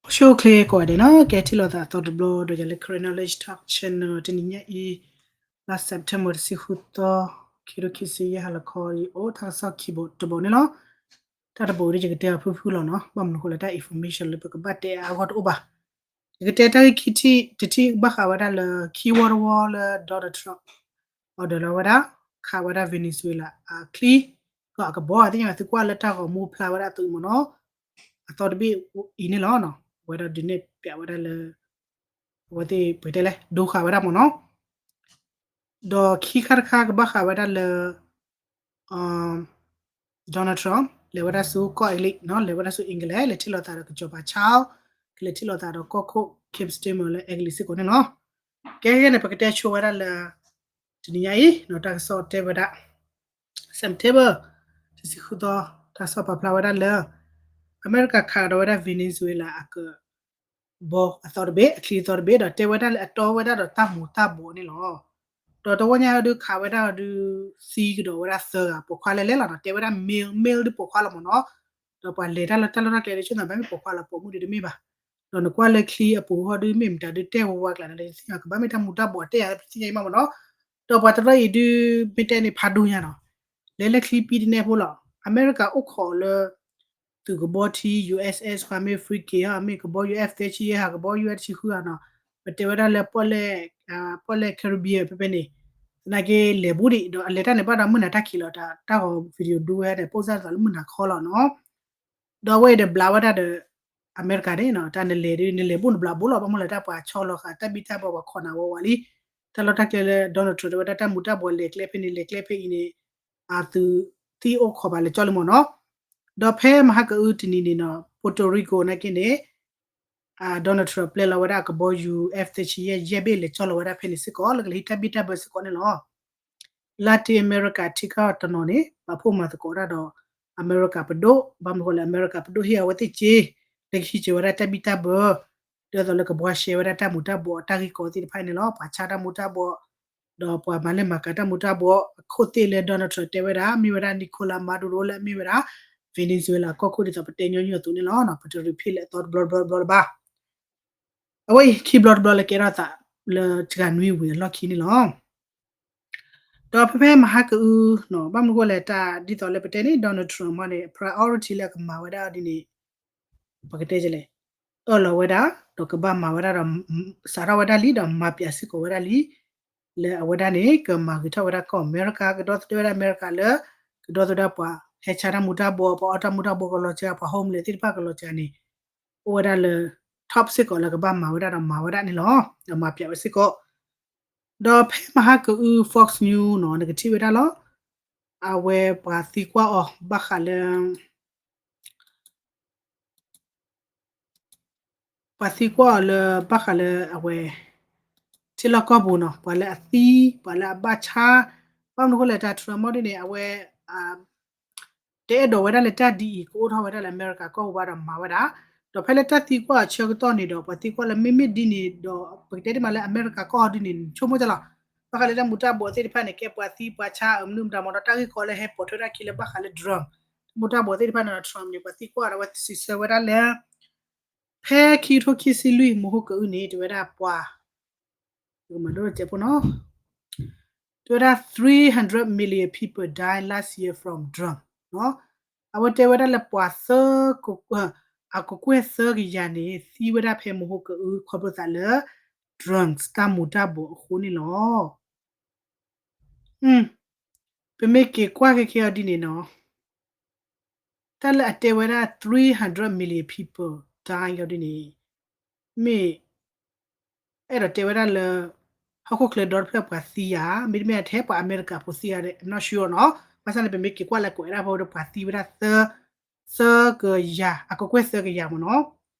အိၣ်ဆူၣ်အိၣ်ချ့ကိးဂၤဒဲးနီၤ, ကဲထံၣ်လိာ်သးအသီတဘျီဒီး ယၤလၢ Karen Knowledge Talk Channel တနံၤညါအံၤ လါ September တဆံဃုသီ ခံကထိခံဆံယဲၢ် ဟါလီၤခီအံၤ အိၣ်တၢ်ကစီၣ်ခံဘိတဘိန့ၣ်လီၤ. တၢ်တဘိအံၤဒီး ယကတဲအီၤဖုၣ်ဖုၣ်လီၤနီၤ, ဘၣ်မနုၤအဃိလဲၣ် တၢ် information လၢပကဘၣ်တဲအါအါဂီၢ်ဂီၢ်တအိၣ်ဘၣ်. ယကတဲတၢ်ဂ့ၢ်ခံထံၣ်, တထံၣ်ဘၣ်ဃးဝဲဒၣ်လၢ ခံဝီတဝီလၢ Donald Trump order လီၤဝဲဒၣ် ခးဝဲဒၣ် Venezuela အချံ ကီၢ်အကဘီ သ့ၣ်ညါ သုကွၢ်လၢတၢ်ဂီၤမူဖျါဝဲဒၣ်အသိးမ့ၢ်နီၤ, အသီတဘ့ၣ်အံၤန့ၣ်လီၤ. အဝဲဒၣ်ဒုးနဲၣ်ဖျါဝဲဒၣ်လၢ အဝဲသ့ၣ်ပတဲလဲၣ် ဒိဃာ်ဝဲဒၣ်မ့ၢ်နီၤ. ဒီးခံခါတခါကဘၣ်ဃးဝဲဒၣ်လၢ Donald Trump လဲၤဝဲဒၣ်ဆူကီၢ်အဲကလံးနီၤ, လဲၤဝဲဒၣ်ဆူ England လဲၤထံၣ်လိာ်သးဒီးကစီၤပၤ Charles ကလဲၤထံၣ်လိာ်သးဒီးကီၢ်ခိၣ် Keir Starmer လၢအဲကလံးစ့ၢ်ကီးန့ၣ်လီၤ. ကဲကဲန့ၣ် ပကတဲဆိဝဲဒၣ်လၢ တနံၤညါအံၤ တၢ်ကစီၣ်တဲဝဲဒၣ် September တဆံဃုသီ တၢ်ကစီၣ်ပာ်ဖျါဝဲဒၣ်လၢ အမဲရကၤခးကဒီးဝဲဒၣ် Venezuela အကဘီအသီတဘ့ၣ် အချံအသီတဘ့ၣ် ဒီးတဲဝဲဒၣ်လၢအတီဝဲဒၣ်ဒီးတၢ်မူၤတၢ်ဘှီးန့ၣ်လီၤ. ဒီးတဝီညါဒုးခးဝဲဒၣ်ဒုး သံကဒီးဝဲဒၣ်သၢဂၤ ပိာ်ခွါလဲၣ်လဲၣ်လီၤ. တဲဝဲဒၣ် male male ဒုးပိာ်ခွါလီၤမ့ၢ်နီၤ. ဒီးပှၤလဲၤတၢ်လၢတၢ်လီၢ်တၢ်ကျဲဒုး ဆိသးဘၣ်မ့ၢ်ပိာ်ခွါလီၤ ပိာ်မုၣ်ဒုးတမ့ၢ်ဘၣ်. ဒီးနကွၢ်လၢချံအပူၤဟီဒုး မ့ၢ်မတၤဒုးတဲဝဲဝါကျါန့ၣ် လၢယသ့ၣ်ညါ ကဘၣ်မ့ၢ်တၢ်မူၤတၢ်ဘှီး တဲယၤလၢပသ့ၣ်ညါအံၤမ့ၢ်နီၤ. ဒီးပှၤတရၢၣ်အံၤဒုး မ့ၢ်တဲန့ၣ်ဖးဒိၣ်ညါနီၤ, လဲၤလၢချံပံတနဲဖိလီၤ. အမဲရကၤအိၣ်ခိးလၢ သုးကဘီထံ USS ဃီ မ့ၢ် frigate ဟီ မ့ၢ်ကဘီ UF သၢဆံယဲၢ်ဟီ ကဘီ UF တဆံဃုဟီနီၤ, ပတဲဝဲဒၣ်လၢ ပီၣ်လဲၣ် Caribbean ဖဲဖဲန့ၣ် သနာ်က့လဲၤဘူးဒံး ဒီးအလဲၤတၢ်န့ၣ်ဘၣ်ဒီးမုၢ်နၤတၢ်ခံးလီၤ တၢ်ဂီၤ video ဒုးဝဲန့ၣ် ပိၢ်စၢ်သးလၢမုၢ်နၤခီလီၤနီၤ. ဒီးအဝဲအံၤဒီးဘျးဝဲဒၣ်ဒီး အမဲရကၤန့ၣ်နီၤ တၢ်နလဲၤဒုး နလဲၤဘူးနဘျးဘူးလီၤ ဘၣ်မနုၤလဲၣ် တၢ်ပှၤဆီလီၤဃာ်တၢ်ဘံၣ်တၢ်ဘၢ ပှၤခိးနၤဝဲဝးလံ. တၢ်လီၢ်တၢ်ကျဲလၢ Donald Trump တဲဝဲဒၣ်တၢ်မူၤတၢ်ဘှီးလဲၤကျဲဖဲန့ၣ် လဲၤကျဲဖဲအံၤန့ၣ် အသုးသံအိၣ်ခိးဘၣ်လဲၤကၠီလံမ့ၢ်နီၤ. ဒီးဖဲမဟါကအုတနံၤန့ၣ်နီၤ Puerto Rico နာ်က့န့ၣ် Donald Trump ပျဲလီၤဝဲဒၣ်ကဘီယူၤ F သၢဆံယဲၢ် ယဲၢ်ဘ့ၣ်လဲၤကၠီလီၤဝဲဒၣ်ဖဲန့ၣ်စ့ၢ်ကီး လၢကလဲၤဟံးတၢ်ဘံၣ်တၢ်ဘၢစ့ၢ်ကီးန့ၣ်လီၤ. Latin America ထံကီၢ်တနီၤန့ၣ် ပာ်ဖှိၣ်မၤသကိးတၢ်ဒီး အမဲရကၤပဒိၣ် ဘၣ်မနုၤဃိလၢအမဲရကၤပဒိၣ်ဟ့ၣ်အဝဲသ့ၣ်စ့ လၢကဟံးစၢၤဝဲဒၣ်တၢ်ဘံၣ်တၢ်ဘၢ ဒ်သိးလၢကဘှါရှဲဝဲဒၣ်တၢ်မူၤတၢ်ဘှီးတၢ်ဂ့ၢ်ကီသ့ၣ်တဖၣ်န့ၣ်လီၤ. ပှၤဆါတၢ်မူၤတၢ်ဘှီး ဒီးပှၤမၤလဲၢ်မၤကၤတၢ်မူၤတၢ်ဘှီးအခိၣ်သ့ၣ်လၢ Donald Trump တဲဝဲဒၣ် မ့ၢ်ဝဲဒၣ် Nicolas Maduro လၢအမ့ၢ်ဝဲဒၣ် Venezuela ကီၢ်ခိၣ်ဒ်သိးပတဲညီနုၢ်အသိးန့ၣ်လီၤ. ပတရံးဖံးလၢအသီတဘျီတဘျီတဘျီလၢၤဘၣ်. အဝဲအံၤခံဘျီတဘျီလၢကဲထီၣ်သးလၢတဂၤနွံဝံၤအလီၢ်ခံန့ၣ်လီၤ. ဒီးဖဲဖဲမဟါကအုနီၤ ဘၣ်မနုၤဃိလဲၣ် တၢ်ဒ်သိးလၢပတဲန့ၣ် Donald Trump မ့ၢ်န့ၣ် priority လၢအကမၤဝဲဒၣ်ဒ်န့ၣ် ပကတဲလဲၣ် အၢၣ်လီၤဝဲဒၣ် ဒီးကဘၣ်မၤဝဲဒၣ်ဒီး စးထီၣ်ဝဲဒၣ်လံ ဒီးမၤပၠးစ့ၢ်ကီးဝဲဒၣ်လံ လၢအဝဲဒၣ်န့ၣ် ကမၤဂ့ၤထီၣ်ဝဲဒၣ်ကီၢ်အမဲရကၤ ကဒီသဒၢဝဲဒၣ်အမဲရကၤလၢ ကဒီသဒၢပှၤဟဲဆါတၢ်မူၤတၢ်ဘှီး ပှၤအီၣ်တၢ်မူၤတၢ်ဘှီးကလီၤစှၤ ပှၤ homeless သ့ၣ်တဖၣ်ကလီၤစှၤန့ၣ် အိၣ်ဝဲဒၣ်လၢ top စ့ၢ်ကီးလၢကဘၣ်မၤဝဲဒၣ်ဒီးမၤဝဲဒၣ်န့ၣ်လီၤ. ဒီးမၤပၠးဝဲစ့ၢ်ကီး ဒီးဖဲမဟါကအု Fox News နီၤ နကထံၣ်ဝဲဒၣ်လီၤ. အဝဲပှၤသံကွၢ်အီၤ ဘၣ်ဃးလၢ ပှၤသံကွၢ်အီၤလၢဘၣ်ဃးလၢအဝဲ ထံလီၢ်ကီၢ်ပူၤနီၤ ပှၤလၢအသံ ပှၤလၢအဘၣ်ဆါ ဘၣ်မနုၤအဃိလဲၣ် တၢ် Trump မ့ၢ်ဒ်န့ၣ် အဝဲ တအဲၣ်ဒိးဝဲဒၣ်လၢတၢ်ဒ်အံၤ ကအိၣ်ထီၣ်ဝဲဒၣ်လၢအမဲရကၤကီၢ်ပူၤဘၣ်ဒီးမၤဝဲဒၣ်, ဒီးဖဲလၢတၢ်သံကွၢ်အဆၢကတီၢ်န့ၣ်ဒီး ပှၤသံကွၢ်လၢမ့မ့ၢ်ဒ်န့ၣ်ဒီး ပကတဲဒ်မးလၢအမဲရကၤကီၢ်ဒ်န့ၣ် ဆိကမိၣ်တၢ်လီၤ. ဘၣ်ဃးလၢတၢ်မူၤတၢ်ဘှီးသ့ၣ်တဖၣ်န့ၣ် ကဲပှၤသံပှၤဆါအမနုၤမတၤမ့ၢ်ဒီး တၢ်ဂ့ၢ်ကီလၢဟဲပိာ်ထွဲဒၣ်ခံလၢဘၣ်ဃးလၢ drone တၢ်မူၤတၢ်ဘှီးသ့ၣ်တဖၣ်န့ၣ်ဒီး Trump န့ၣ် ပှၤသံကွၢ်ဒီးအဝဲစံးဆၢဝဲဒၣ်လၢ ဖဲခံကထိခံဆံလွံၢ်မဟါကအုန့ၣ် တဲဝဲဒၣ်ပှၤ မၤဒိၣ်စဲးဖိနီၤ တဲဝဲဒၣ် three hundred million people die last year from drone နီၤ. အဝဲတဲဝဲဒၣ်လၢပှၤသၢ အကကွဲၢ်သၢကယၤန့ၣ် သံဝဲဒၣ်ဖဲမဟါကအု ခီဖျိသးလၢ drones တၢ်မူၤတၢ်ဘှီးအဃိန့ၣ်လီၤ. ပမ့ၢ်က့ၤကွၢ်ခဲခဲအီၤဒ်န့ၣ်နီၤ တၢ်လၢအတဲဝဲဒၣ် three hundred million people die အီၤဒ်န့ၣ် မ့ၢ် အဲၣ်ဒိးတဲဝဲဒၣ်လၢ ဟီၣ်ခိၣ်ချၢဒီတဖျၢၣ်ပှၤသံဧါ မ့တမ့ၢ်ထဲပှၤအမဲရကၤဖိသံဧါ I'm not sure နီၤ. ဘၣ်ဆၣ်န့ၣ် ပမ့ၢ်က့ၤကွၢ်လၢကွဲးဒၣ်ဖဲဒီးပှၤသံဝဲဒၣ် သၢကယၤ အကကွဲၢ်သၢကယၤမ့ၢ်နီၤ.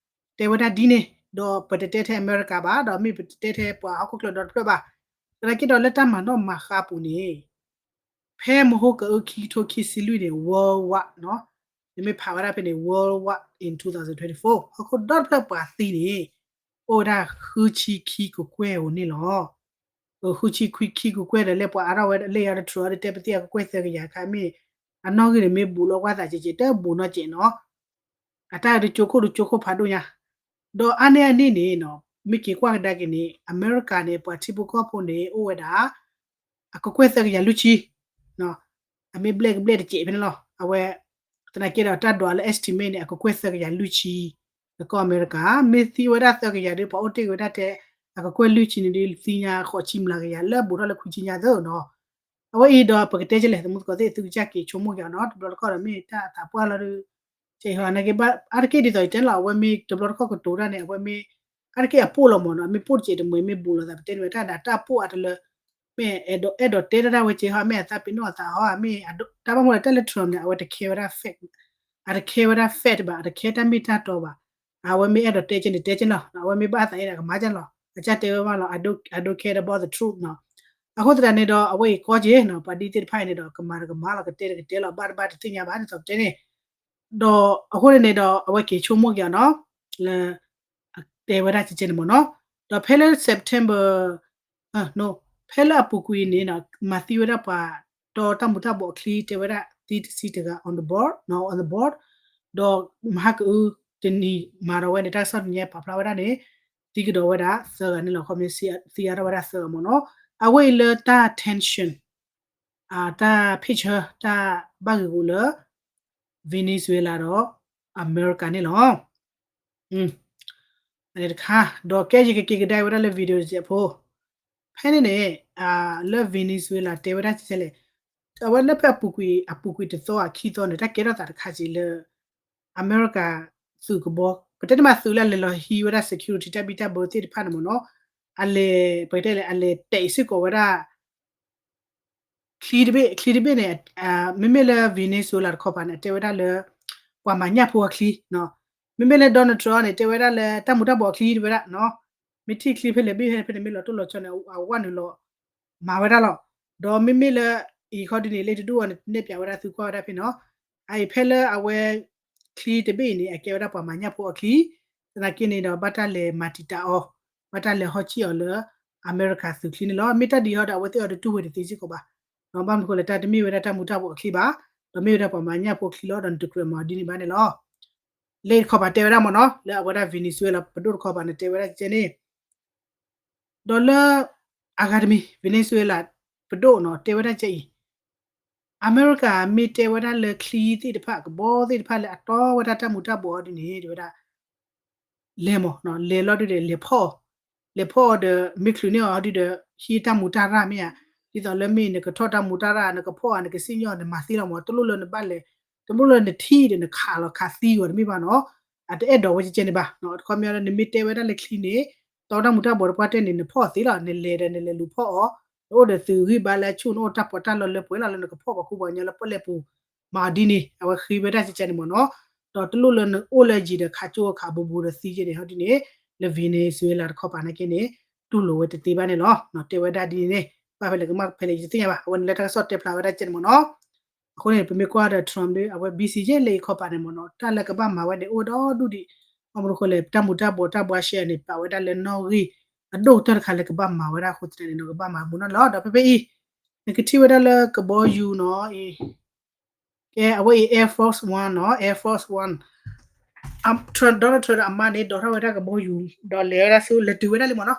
တဲဝဲဒၣ်ဒ်န့ၣ် ဒီးပတတဲထဲအမဲရကၤဘၣ် ဒီးမ့ၢ်ပတတဲထဲပှၤဟီၣ်ခိၣ်ချၢဒီတဖျၢၣ်ဘၣ်. သနာ်က့ဒီးလၢတၢ်မၤနီၣ်မၤဃါအပူၤန့ၣ် ဖဲမဟါကအုခံကထိခံဆံလွံၢ်န့ၣ် worldwide နီၤ နမ့ၢ်ဖးဝဲဒၣ်ဖဲန့ၣ် worldwide in twenty twenty-four ဟီၣ်ခိၣ်ဒီတဖျၢၣ်ပှၤသံန့ၣ် အိၣ်ဝဲဒၣ်ဃုဆံခံကကွဲၢ်ဧိၤန့ၣ်လီၤ. ဃုဆံခွံခံကကွဲၢ်ဒီး လၢပှၤအါထီၣ်ဝဲလၢယၤတထြၢၣ်ဒီး တဲပသံအကကွဲၢ်သၢကယၤခါမ့ၢ် အနီၣ်ဂံၢ်န့ၣ်မ့ၢ်ဘူးလီၤကွၢ်သးကဲကဲ တဘူးနီၢ်ကဲနီၤ. အတၢ်ဒုးကၠိခိၣ်ဒုးကၠိခိၣ်ဖးဒိၣ်ညါ ဒီးအါန့ၢ်အန့ၣ်န့ၣ်နီၤ မ့ၢ်က့ၤကွၢ်ကဒါက့ၤန့ၣ် အမဲရကၤန့ၣ် ပှၤထံဖိကီၢ်ဖိန့ၣ် အိၣ်ဝဲဒၣ် အကကွဲၢ်သၢကယၤလွံၢ်ဆံ, အမ့ၢ်ဘျဲၣ်ကဘျဲၣ်တစဲးဖဲန့ၣ်လီၤ. အဝဲ သနာ်က့ဒီးတၢ်ဒွးလၢ estimate န့ၣ် အကကွဲၢ်သၢကယၤလွံၢ်ဆံ လၢကီၢ်အမဲရကၤ, မ့ၢ်သံဝဲဒၣ်သၢကယၤဒီး ပှၤအိၣ်တ့ၢ်က့ၤဝဲဒၣ်ထဲ အကကွဲၢ်လွံၢ်ဆံန့ၣ်ဒီး သံညါဃိးဆံမျးကယၤ လၢအဘူးထီၣ်လၢခွံဆံညါသၢနီၤ. အဝဲအံၤဒီးပကတဲကလဲၣ် သမူသကိးသ့ၣ် သုကစၢ်က့ၤဆိကမိၣ်က့ၤအီၤနီၤ, တဘျီတခီၣ်ဒီးမ့ၢ်တၢ်အသးပှၢ်လီၤဒီး ကဲဟီနာ်က့ဘၣ် အါတက့ၢ်ဒ်သိးယတဲလီၤ အဝဲမ့ၢ်တဘျီတခီၣ်ကတိၤတၢ်န့ၣ် အဝဲမ့ၢ် အါတက့ၢ်အပိၢ်လီၤမ့ၢ်နီၤ, အမ့ၢ်ပိၢ်တစဲးတမှဲၤ မ့ၢ်ဘူးလိာ်သး ပတဲန့ၣ်ဝဲတၢ်ဒၣ်တၢ်ပိၢ်အါတလၢ မ့ၢ်အဲၣ်ဒိး အဲၣ်ဒိးတဲတၢ်ဒၣ်ဝဲကဲဟီ မ့ၢ်အသးပ့ၤနီၣ်အသးဟီ မ့ၢ်တၢ်ဘၣ်မနုၤလဲၣ် တၢ်လၢ Trump န့ၣ် အဝဲတခဲဝဲဒၣ် fact အတခဲဝဲဒၣ် fact ဘၣ် အတခဲတၢ်မ့ၢ်တၢ်တီဘၣ်. အဝဲမ့ၢ်အဲၣ်ဒိးတဲကဲန့ၣ် တဲကဲလီၤ, အဝဲမ့ၢ်ဘၣ်အသးအံၤန့ၣ် အကမၤကဲလီၤ, အကစၢ်တဲဝဲဘၣ်လီၤ I don't, I don't care about the truth နီၤ. အဃိသတးန့ၣ်ဒီး အဝဲအံၤကီက့ၤနီၤ ပှၤဒ်သ့ၣ်တဖၣ်အံၤန့ၣ်ဒီး ကမၤတကမၤလီၤ ကတဲတကတဲလီၤ ဘၣ်တဘၣ်တသ့ၣ်ညါဘၣ် ဒ်သိးပတဲန့ၣ် ဒီးအဃိန့ၣ်န့ၣ်ဒီး အဝဲက့ၤဆိကမိၣ်က့ၤအီၤနီၤ လၢ တဲဝဲဒၣ်ကဲကဲန့ၣ်မ့ၢ်နီၤ. ဒီးဖဲလၢ September ဖဲလၢအပူၤကွံာ်န့ၣ် မၤသံဝဲဒၣ်ပှၤတီတၢ်မူၤတၢ်ဘှီးအချံ တဲဝဲဒၣ် သံတဆံတဂၤ on the board နီၤ on the board ဒီးမဟါကအု တနံၤမၤဒီးဝဲန့ၣ် တၢ်ကစီၣ်တနံၤညါပာ်ဖျါဝဲဒၣ်န့ၣ် သံကဒီးဝဲဒၣ်သၢဂၤန့ၣ်လီၤ. ခီမ့ၢ်သံအါထီၣ်ဝဲဒၣ်သၢဂၤမ့ၢ်နီၤ. အဝဲအံၤလၢတၢ် tension တၢ်ဖ့ၣ်ဆၢ တၢ်ဘၣ်ဂ့ၢ်ဂူာ်လၢ Venezuela ဒီး အမဲရကၤန့ၣ်လီၤ. တခါ ဒီးကဲယကက့ၤကဒါဝဲဒၣ်လၢ video တစဲးဖိ ဖဲန့ၣ်န့ၣ် လၢ Venezuela တဲဝဲဒၣ်ကဲလဲၣ်, အဝဲလၢဖဲအပူၤကွံာ် အပူၤကွံာ်တသီအခံသီန့ၣ် တၢ်ကဲထီၣ်သးတခါက့ၤလၢ အမဲရကၤသုးကဘီ ပတဲတမးသုးလၢအလဲၤလီၤဟံးဝဲဒၣ် security တၢ်ဘံၣ်တၢ်ဘၢသ့ၣ်တဖၣ်န့ၣ်မ့ၢ်နီၤ, အလဲၤ ပကတဲလဲၣ် အလဲၤတဲာ်စ့ၢ်ကီးဝဲဒၣ် ချံတဘ့ၣ် ချံတဘ့ၣ်န့ၣ် မ့မ့ၢ်လၢ Venezuela တခီပၤန့ၣ် တဲဝဲဒၣ်လၢ ပှၤမၤညၣ်ဖိအချံ, မ့မ့ၢ်လၢ Donald Trump န့ၣ် တဲဝဲဒၣ်လၢတၢ်မူၤတၢ်ဘှီးအချံတဲဝဲဒၣ်, မ့ၢ်ထံၣ်ချံဖဲလဲၣ်ဘ့ၣ်ဖဲန့ၣ် မ့ၢ်လီၤတိၢ်လီၤဆီန့ၣ် အဝဲနုာ်လီၤ မၤဝဲဒၣ်လီၤ. ဒီးမ့မ့ၢ်လၢ အံၤခီဒ်န့ၣ် လၢတဒူၣ်အီၤန့ၣ် နဲၣ်ပၠးဝဲဒၣ်သုကွၢ်ဝဲဒၣ်ဖဲနီၤ, အအံၤဖဲလၢအဝဲ ချံတဘ့ၣ်အံၤန့ၣ် အကဲဝဲဒၣ်ပှၤမၤညၣ်ဖိအချံ, သနာ်က့န့ၣ်ဒီး ဘၣ်တၢ်လဲၤမၤတံာ်တာ်အီၤ, ဘၣ်တၢ်လဲၤဟီကံၣ်အီၤလၢ အမဲရကၤသုးချံန့ၣ်လီၤ. မ့ၢ်တၢ်ဒ်ဟီဒီး အဝဲသ့ၣ်အီၤတတူၢ်ဝဲတသ့စ့ၢ်ကီးဘၣ်, ဘၣ်မနုၤဃိလဲၣ် တၢ်တမ့ၢ်ဝဲဒၣ်တၢ်မူၤတၢ်ဘှီးအချံဘၣ်, ဒီးမ့ၢ်ဝဲဒၣ်ပှၤမၤညၣ်ဖိအချံလီၤ, ဒီးနတကြၢးမၤဒ်န့ၣ်ဘၣ်န့ၣ်လီၤ. လၢတခီပၤတဲဝဲဒၣ်မ့ၢ်နီၤ လၢအဝဲဒၣ် Venezuela ပဒိၣ်တခီပၤန့ၣ် တဲဝဲဒၣ်ကဲန့ၣ် ဒီးလၢ အဂၤတမံၤ Venezuela ပဒိၣ်နီၤ တဲဝဲဒၣ်ကဲအံၤ, အမဲရကၤမ့ၢ်တဲဝဲဒၣ်လၢချံသ့ၣ်တဖၣ် ကဘီသ့ၣ်တဖၣ်လၢအတီဝဲဒၣ်တၢ်မူၤတၢ်ဘှီးအီၤဒ်န့ၣ် တဲဝဲဒၣ် လဲၤမ့ၢ်နီၤ လဲၤလီၤဒုဒီး လဲၤဖီၣ်အီၤ, လဲၤဖီၣ်အီၤဒီး မ့ၢ်ချုးန့ၢ်အီၤဒုဒီး ဟံးတၢ်မူၤတၢ်ရၢ်မ့ၢ်ဧါ, ဒ်သိးလၢမ့ၢ်နကထီၣ်တၢ်မူၤတၢ်ရၢ် နကဖီၣ်အီၤ နကစံၣ်ညီၣ် နမၤသ့လီၤမ့ၢ် တလိၣ်လၢနဘၣ်လဲၤ, တလိၣ်လၢနထံၣ်ဒီးနခးလီၤခးသံအီၤတမ့ၢ်ဘၣ်နီၤ, အတအဲၣ်ဒိးဝဲကဲန့ၣ်ဘၣ်, တခီမ့ၢ်ဒီး နမ့ၢ်တဲဝဲဒၣ်လၢချံန့ၣ် တီတၢ်မူၤတၢ်ဘှီးတပှၢ်တၢၢ်န့ၣ် နဖီၣ်သ့လီၤ, နလဲၤဒီးနလဲၤလူၤဖီၣ်အီၤ, နအိၣ်ဒီးသုးဂံၢ်ဘါလၢအဆူၣ် နအိၣ်တၢ်ပီးတၢ်လီလၢပှဲၤလီၤ လၢနကဖီၣ်ပှၤကူပှၤကညီလၢပီၣ်လဲၣ်ပူၤ, မၤအီၤဒ်န့ၣ် အဝဲဃ့ဝဲဒၣ်ကဲန့ၣ်မ့ၢ်နီၤ, ဒီးတလိၣ်လၢနအိၣ်လၢယံၤဒီးခးကၠိခးဘူးဘူးဒီးသံကဲန့ၣ် ဟီဒ်န့ၣ်, လၢ Venezuela တခီပၤနာ်က့န့ၣ် တူၢ်လိာ်ဝဲတသ့ဘၣ်န့ၣ်လီၤ, တဲဝဲဒၣ်ဒ်န့ၣ်န့ၣ်, ဘၣ်ဖဲလဲၣ်ကမၣ်ဖဲလဲၣ်ယတသ့ၣ်ညါဘၣ်, အဝဲန့ၣ်လၢတၢ်ကစီၣ်တဲဖျါဝဲဒၣ်ကဲန့ၣ်မ့ၢ်နီၤ. အဃိန့ၣ် ပမ့ၢ်ကွၢ်ဒီး Trump ဒီး အဝဲ busy ယဲၢ်လၢယခီပၤန့ၣ်မ့ၢ်နီၤ, တၢ်လၢကဘၣ်မၤဝဲန့ၣ် အိၣ်ဝဲဒီဒူၣ်ဒံး, ဘၣ်မနုၤဃိလဲၣ် တၢ်မူၤတၢ်ဘှီးတၢ်ဘှါရှဲန့ၣ် ပာ်ဝဲဒၣ်လၢနီၣ်ဂံၢ်အဒိၣ်ကတၢၢ်တခါလၢကဘၣ်မၤဝဲဒၣ်အဃိသတးန့ၣ်နီၤ ကဘၣ်မၤမူနီၤလီၤ. ဒီးဖဲဖဲအံၤ နကထံၣ်ဝဲဒၣ်လၢကဘီယူၤနီၤအံၤ, ကဲ အဝဲအံၤ Air Force One နီၤ, Air Force One, Trump, Donald Trump ဒီးအမါန့ၣ် ဒိးထီၣ်ဝဲဒၣ်ကဘီယူၤ ဒီးလဲၤဝဲဒၣ်ဆူ လဲၤတုၤဝဲဒၣ်လံမ့ၢ်နီၤ,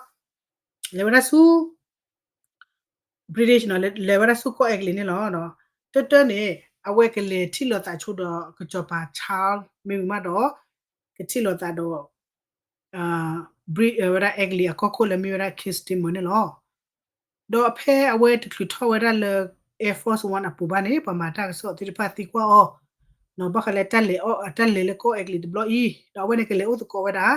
လဲၤဝဲဒၣ်ဆူ British နီၤ, လဲၤဝဲဒၣ်ဆူကီၢ်အဲကလံးန့ၣ်လီၤ. တၢ်တၢ်န့ၣ် အဝဲကလဲၤထံၣ်လိာ်သးဆိဒီး ကစီၤပၤ Charles မ့ၢ်ဝံၤမးဒီး ကထံၣ်လိာ်သးဒီး Brit ဝဲဒၣ်အဲကလံးအကီၢ်ခိၣ်လၢမ့ၢ်ဝဲဒၣ် Keir Starmer န့ၣ်လီၤ. ဒီးဖဲအဝဲတချုးထီၣ်ဝဲဒၣ်လၢ Air Force One အပူၤဘၣ်န့ၣ် ပှၤမၤတၢ်ကစီၣ်သ့ၣ်တဖၣ်သံကွၢ်အီၤ နီၤ ဘၣ်ဃးလၢတၢ်လဲၤအီၣ် တၢ်လဲၤလၢကီၢ်အဲကလံးတဘျီအံၤ, ဒီးအဝဲန့ၣ်ကလဲၤအိၣ်သကိးဝဲဒၣ်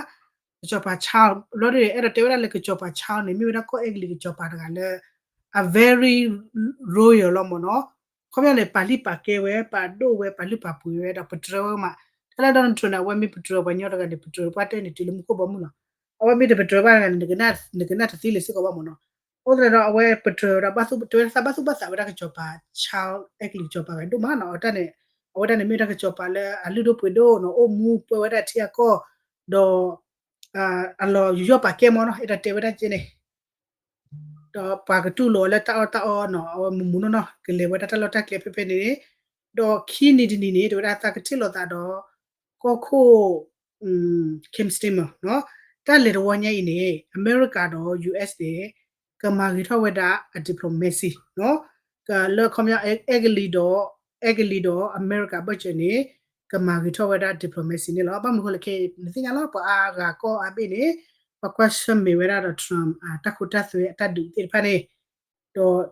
ကစီၤပၤ Charles ဘျီဒုဒီး အဲၣ်ဒိးတဲဝဲဒၣ်လၢကစီၤပၤ Charles န့ၣ် မ့ၢ်ဝဲဒၣ်ကီၢ်အဲကလံးကစီၤပၤတဂၤလၢ အ very royal လီၤမ့ၢ်နီၤ. ခီပညီန့ၣ် ပာ်လုၢ်ပာ်ကဲဝဲ ပာ်ဒိၣ်ဝဲ ပာ်လုၢ်ပာ်ပှ့ၤဝဲ ဒီးပတြၢၤဝဲမး. တၢ်လၢ Donald Trump န့ၣ် အဝဲမ့ၢ်ပတြၢၤပှၤကညီတဂၤန့ၣ် ပတြၢၤပှၤတဲန့ၣ် တုၤလၢမူခိၣ်ဘီမုၢ်လီၤ. အဝဲမ့ၢ်တပတြၢၤဘၣ်န့ၣ် နကနၣ်တသ့လၢၤစ့ၢ်ကီးဘၣ်မ့ၢ်နီၤ. အိၣ်သတးဒီး အဝဲပတြၢၤဒီး ဘၣ်သူၣ် တဲဝဲဒၣ်သးဘၣ်သူၣ်ဘၣ်သးဝဲဒၣ်ကစီၤပၤ Charles အဲကလံးကစီၤပၤဂၤဒိၣ်မးနီၤ. အဝဲတၢ်န့ၣ် အဝဲဒၣ်န့ၣ်မ့ၢ်ဝဲဒၣ်ကစီၤပၤလၢအလုၢ်ဒိၣ်ပှ့ၤဒိၣ်နီၤ အိၣ်မူပှဲၤဝဲဒၣ်ထံအကီၢ် ဒီး အလီၤယူးယီၣ်ပာ်ကဲမ့ၢ်နီၤ အဲၣ်ဒိးတဲဝဲဒၣ်ကဲန့ၣ် ဒီးပှၤကတူၢ်လိာ်အီၤလၢတၢ်အီၣ်တၢ်အီနီၤ အဝဲမူမူနီၢ်နီၢ် ကလဲၤဝဲဒၣ်တၢ်လီၢ်တၢ်ကျဲဖဲဖဲန့ၣ် ဒီးခံနံၤတနံၤန့ၣ် တဲဝဲဒၣ်သးကထံၣ်လိာ်သးဒီး ကီၢ်ခိၣ် Kim Stammer တၢ်လဲၤတဝီညါအံၤန့ၣ် အမဲရကၤဒီး US န့ၣ် ကမၤဂ့ၤထီၣ်ဝဲဒၣ်အ diplomacy လၢခီပညီ အဲကလံးဒီး အဲကလံးဒီးအမဲရကၤဘၢၣ်စၢၤန့ၣ် ကမၤဂ့ၤထီၣ်ဝဲဒၣ် diplomacy န့ၣ်လီၤ. ဘၣ်မနုၤအဃိလဲၣ်ခဲအံၤ နသ့ၣ်ညါလီၤ ပှၤအါဂၤကီၢ်အါဘ့ၣ်န့ၣ် ပှၤကွၢ်ဆၢၣ်မဲာ်ဝဲဒၣ်ဒီး Trump အတၢ်ခိတၢ်သွဲအတၢ်ဒုးသ့ၣ်တဖၣ်န့ၣ် ဒီး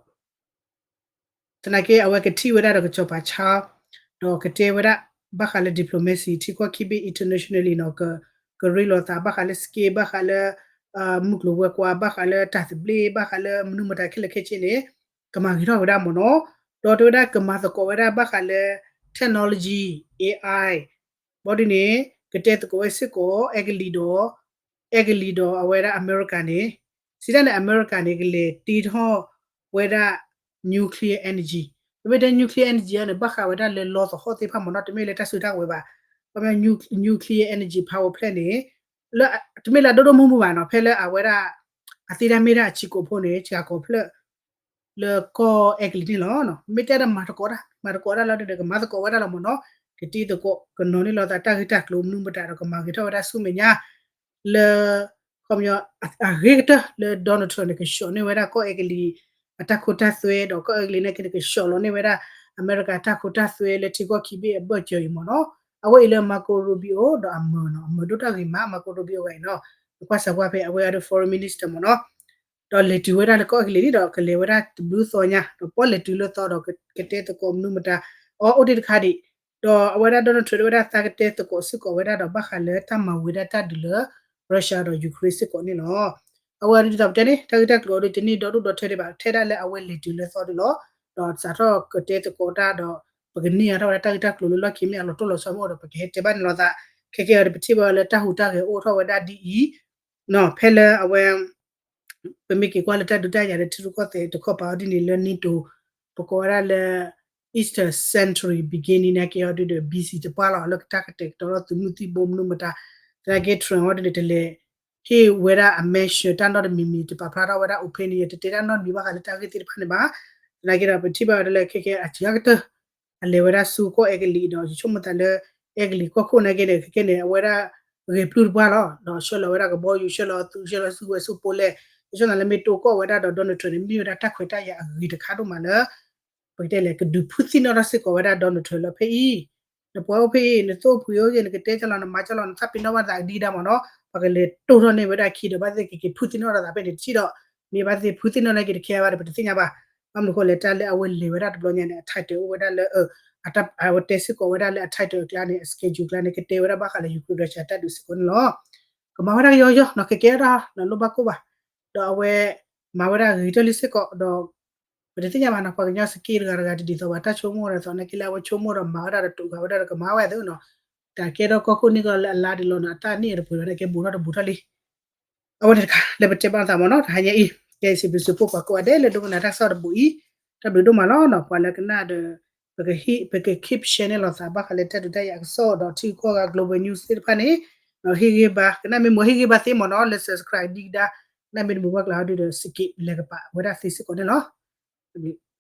သနာ်က့အဝဲကထံၣ်ဝဲဒၣ်ဒီးကစီၤပၤဆါ ဒီးကတဲဝဲဒၣ် ဘၣ်ဃးလၢ diplomacy ထံကီၢ်ခံဘ့ၣ် internationally နီၤ ကရ့လိာ်သး ဘၣ်ဃးလၢ skill ဘၣ်ဃးလၢ မုၢ်ကျိၤဝဲၤကွာ် ဘၣ်ဃးလၢတၢ်သဘျ့ ဘၣ်ဃးလၢမနုၤမတၤခဲလၢာ်ခဲဆ့န့ၣ် ကမၤဂ့ၤထီၣ်ဝဲဒၣ်မ့ၢ်နီၤ. ဒီးတဲဝဲဒၣ်ကမၤသကိးဝဲဒၣ်ဘၣ်ဃးလၢ technology AI ဘီဒ်န့ၣ် ကတဲသကိးဝဲစ့ၢ်ကီး အဲကလံးဒီး အဲကလံးဒီးအဝဲဒၣ်အမဲရကၤန့ၣ် စံးတၢ်န့ၣ် အမဲရကၤန့ၣ် ကလဲၤတ့ထီၣ်ဝဲဒၣ် nuclear energy ပမ့ၢ်တဲ nuclear energy န့ၣ် ဘၣ်ဃးဝဲဒၣ်လၢလီသဟီၣ်သ့ၣ်တဖၣ်မ့ၢ်နီၤ တမ့ၢ်လၢတၢ်စုတၢ်ကဝဲၤဘၣ်. ပမ့ၢ် nuclear energy power plant န့ၣ် လၢ တမ့ၢ်လၢအဒိၣ်ဒိၣ်မုၢ်မုၢ်ဘၣ်နီၤ ဖဲလၢအဝဲဒၣ် အသ့တၢ်မ့ၢ်တၢ်အဆံးကိာ်ဖိန့ၣ် စှၤကိးဖျၢၣ် လၢကီၢ်အဲကလံးန့ၣ်လီၤ. မ့ၢ်တဲဒီးမၤသကိးတၢ် မၤသကိးဝဲဒၣ်လီၤဒီး ကမၤသကိးဝဲဒၣ်လီၤမ့ၢ်နီၤ ကတ့သကိး ကနီၤန့ၢ်လီၤသးတၢ်ဂ့ၢ်တၢ်ကျိၤမနုၤမတၤဒီး ကမၤဂ့ၤထီၣ်ဝဲဒၣ်ဆူမဲာ်ညါ လၢ ခီပညီ အဂ့ၤကတၢၢ်လၢ Donald Trump န့ၣ် ကဆှီၣ်န့ၢ်ဝဲဒၣ်ကီၢ်အဲကလံး အတၢ်ခိတၢ်သွဲ ဒီးကီၢ်အဲကလံးန့ၣ်က့န့ၣ် ကဆှီၣ်လီၤန့ၢ်ဝဲဒၣ် အမဲရကၤတၢ်ခိတၢ်သွဲလၢထံကီၢ်ခံဘ့ၣ်အဘၢၣ်စၢၤအံၤမ့ၢ်နီၤ. အဝဲအံၤလၢ Marco Rubio ဒီးအမၢနီၤ အမၢဒိၣ်တၢ်ဂ့ၤမး Marco Rubio ဂၤအံၤနီၤ နကွၢ်စၢၤကွၢ်ဖဲအဝဲအဒိ foreign minister မ့ၢ်နီၤ ဒီးလဲၤတုၤဝဲဒၣ်လၢကီၢ်အဲကလံးန့ၣ်ဒီး ကလဲၤဝဲဒၣ်တဘျုးသီညါ ဒီးပီၣ်လဲၤတုၤလၢသီဒီး ကတဲသကိးမနုၤမတၤ အီၤအိၣ်ဒံးတခါဒံး ဒီးအဝဲဒၣ် Donald Trump တဲဝဲဒၣ်သးကတဲသကိးစ့ၢ်ကီးဝဲဒၣ်ဒီး ဘၣ်ဃးလၢတၢ်မၤဝံၤဒၣ်တၢ်ဒုးလၢ Russia ဒီး Ukraine စ့ၢ်ကီးန့ၣ်လီၤ. အဝဲဒၣ်ဒ်သိးပတဲန့ၣ် တၢ်ဂ့ၢ်တၢ်ကျိၤအံၤဒ်တန့ၢ်ဒီဒူၣ်ဒီထၢဒံးဘၣ် ထဲဒၣ်လၢအဝဲလဲၤတုၤလၢသီဒံးလီၤ. ဒီးစးထီၣ်ကတဲသကိးတၢ်ဒီး ပကန့ၢ်အါထီၣ်ဝဲဒၣ်တၢ်ဂ့ၢ်တၢ်ကျိၤလၢလီၢ်ခံမ့ၢ်အလီၤတိၢ်လီၤဆီမ့ၢ်အိၣ်ဒီး ပကဟဲတဲဘၣ်န့ၣ်လီၤသး ခဲကဲအံၤဒီး ပထံၣ်ဘၣ်လၢတၢ်ဟူးတၢ်ဂဲၤအိၣ်ထီၣ်ဝဲဒၣ်ဒ်အံၤ ဖဲလၢအဝဲ ပမ့ၢ်က့ၤကွၢ်လၢတၢ်ဒုးတၢ်ယၤလၢထံရူၢ်ကီၢ်သဲးတခီပၤအီၤဒ်န့ၣ်လၢ NATO ပကိးဝဲဒၣ်လၢ Eastern Century Beginning န့ၣ်က့ၤအီၤဒ်ဒီး BC တပှၢ်လီၤ လၢတၢ်ကတဲာ်ကတီၤထီၣ်သုးမုၢ်သံၣ်ဘိမနုၤမတၤ သနာ်က့ Trump အီၤဒ်န့ၣ် တလဲၤဟ့ၣ်ဝဲဒၣ်အ mention တၢ်နီတမံၤမံၤ တပာ်ဖျါထီၣ်ဝဲဒၣ် opinion တတဲတၢ်နီတမံၤဘၣ်ဃးလၢတၢ်ဂ့ၢ်သ့ၣ်တဖၣ်န့ၣ်ဘၣ်. သနာ်က့ဒီး ပထံၣ်ဘၣ်ဝဲဒၣ်လၢခဲကဲအစှၤကတၢၢ် အလဲၤဝဲဒၣ်ဆူကီၢ်အဲကလံးဒီး ယဆိကမိၣ်သးလၢ အဲကလံးကီၢ်ခိၣ်န့ၣ်က့န့ၣ် ခဲကဲန့ၣ် အဝဲဒၣ်ဂဲၤပျုၢ်တပှၢ်လီၤ. ဒီးဆှၢလီၤဝဲဒၣ်ကဘီယူၤ ဆှၢလီၤသုး ဆှၢလီၤစုကဝဲၤဆူ Poland ယဆိကမိၣ်သးလၢမ့ၢ်တိကီၢ်ဝဲဒၣ်ဒီး Donald Trump န့ၣ် မ့ၢ်ဝဲဒၣ်တၢ်ခွဲးတၢ်ယာ်အဂ့ၤတခါဒိၣ်မးလၢ ပကတဲလဲၣ် ကဒုးဖုသံၣ်နီၣ်ထီၣ်စ့ၢ်ကီးဝဲဒၣ် Donald Trump လၢဖဲအံၤ နပှၤအိၣ်ဖဲအံၤ နသိၣ်ဖှံအိၣ်က့ နကတဲကလီၤ နမၤကလီၤ နသးပ့ၤနီၣ်ဘၣ်သးကဒံကဒါမ့ၢ်နီၤ ပှၤကလဲၤတိၢ်ထီၣ်န့ၢ်ဝဲဒၣ်ခံဒီး ဘၣ်သ့ၣ်သ့ၣ်ကက့ၤဖုသံၣ်နီၣ်ထီၣ်သးဖဲန့ၣ်တထံၣ်ဒီး မ့ၢ်ဘၣ်သ့ၣ်ဖုသံၣ်နီၣ်န့ၢ်က့ၤတခဲဘၣ်ဒီး ပတသ့ၣ်ညါဘၣ်. ဘၣ်မနုၤအဃိလဲၣ် တၢ်လၢအဝဲလဲၤဝဲဒၣ်တဘျီညါန့ၣ် အ title အိၣ်ဝဲဒၣ်လၢ အဝဲတဲစ့ၢ်ကီးဝဲဒၣ်လၢအ title အကျါန့ၣ် အ schedule အကျါန့ၣ် ကတဲဝဲဒၣ်ဘၣ်ဃးလၢ Ukraine Russia တၢ်ဒုးစ့ၢ်ကီးန့ၣ်လီၤ. ကမၤဝဲဒၣ်ကယီယီနီၤ ကကဲထီၣ်တၢ်နီၤ လိၣ်ဘၣ်ကိၢ်ဘၣ် ဒီးအဝဲ မၤဝဲဒၣ်ဂ့ၤကတၢၢ်လံစ့ၢ်ကီးဒီး ပတသ့ၣ်ညါဘၣ်နီၤ ပှၤကညီစက့တဂၤတဂၤတဒ်သိးဘၣ် တၢ်ဆိကမိၣ်ဒီးသိးန့ၣ်က့လၢအဝဲဆိကမိၣ်ဒီးမၤဝဲဒၣ်ဒီးတိာ်ဃာ်ဝဲဒၣ်ဒီးကမၤဝဲသ့နီၤ တၢ်ကဲထီၣ်ကီၢ်ခိၣ်န့ၣ်ကီးလၢအလါဒံးလီၤနီၤ အတၢ်န့ၢ်အတပှဲၤဘၣ်န့ၣ် ကဲဘူးထီၣ်တဘူးထီၣ်လံ အဝဲန့ၣ်တခါ လၢပတဲဘၣ်သးမ့ၢ်နီၤ တဟါညါအံၤ ကဲစံးဘျုးစံးဖှိၣ်ပှၤကိးဂၤဒဲးလၢဒိကနၣ်တၢ်ကစီၣ်တဘိးအံၤ တၢ်ဘျုးဒိၣ်မးလီၤနီၤ ပှၤလၢကနၣ်ဒီး ပက keep share န့ၢ်လိာ်သးဘၣ်ဃးလၢတၢ်ဒုးတၢ်ယၤအကစီၣ်ဒီးထံကီၢ်ဂၤ global news သ့ၣ်တဖၣ်န့ၣ် ဟ့ၣ်ဂံၢ်ဘါ ကနၣ်မ့ၢ်မ့ၢ်ဟ့ၣ်ဂံၢ်ဘါသ့မ့ၢ်နီၤ လၢ subscribe ဒံကဒါ ကနၣ်မ့ၢ်တမုာ်ဘၣ်ကျါအီၤဒုဒီး စက့လဲၤကပာ်ဝဲဒၣ်သ့စ့ၢ်ကီးန့ၣ်လီၤ.